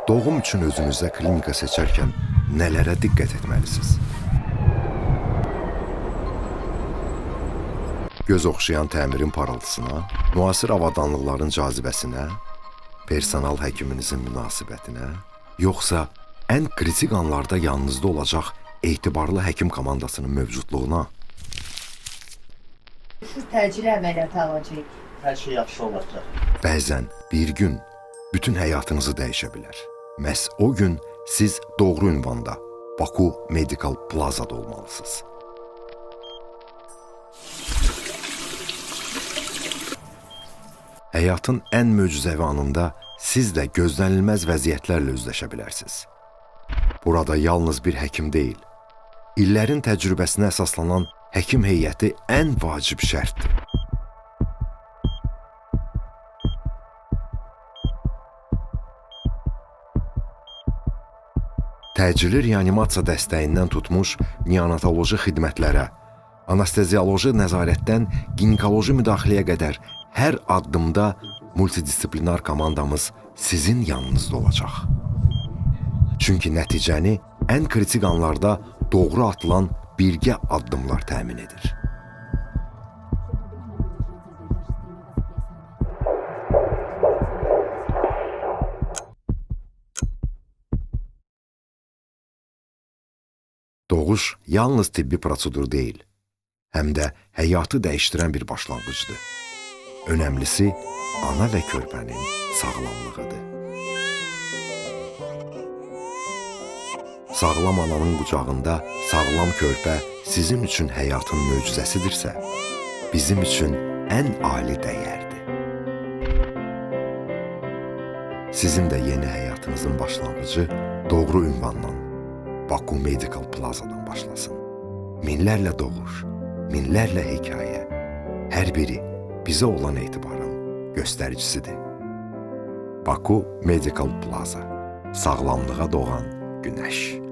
Doğum üçün özünüzə klinika seçərkən nələrə diqqət etməlisiniz? Göz oxşayan təmirin parıltısına, müasir avadanlıqların cazibəsinə, personal həkiminizin münasibətinə, yoxsa ən kritik anlarda yanınızda olacaq etibarlı həkim komandasının mövcudluğuna? Siz təcili əməliyyata alacaq. Hər şey yaxşı olacaq. Bəzən bir gün bütün həyatınızı dəyişə bilər. Məhz o gün siz doğru ünvanda, Baku Medical Plazada olmalısınız. Həyatın ən möcüzəvi anında siz də gözlənilməz vəziyyətlərlə üzləşə bilərsiniz. Burada yalnız bir həkim deyil, illərin təcrübəsinə əsaslanan həkim heyəti ən vacib şərtdir. Təcili reanimasiya dəstəyindən tutmuş neonatoloji xidmətlərə, anestezioloji nəzarətdən ginekoloji müdaxiləyə qədər hər addımda multidisiplinar komandamız sizin yanınızda olacaq. Çünki nəticəni ən kritik anlarda doğru atılan birgə addımlar təmin edir. Doğuş yalnız tibbi prosedur deyil, həm də həyatı dəyişdirən bir başlanğıcdır. Önəmlisi ana və körpənin sağlamlığıdır. Sağlam ananın qucağında sağlam körpə sizin üçün həyatın möcüzəsidirsə, bizim üçün ən ali dəyərdir. Sizin də yeni həyatınızın başlanğıcı doğru ünvandan, Baku Medical Plazadan başlasın. Minlərlə doğuş, minlərlə hekayə, hər biri bizə olan etibarın göstəricisidir. Baku Medical Plaza, sağlamlığa doğan günəş.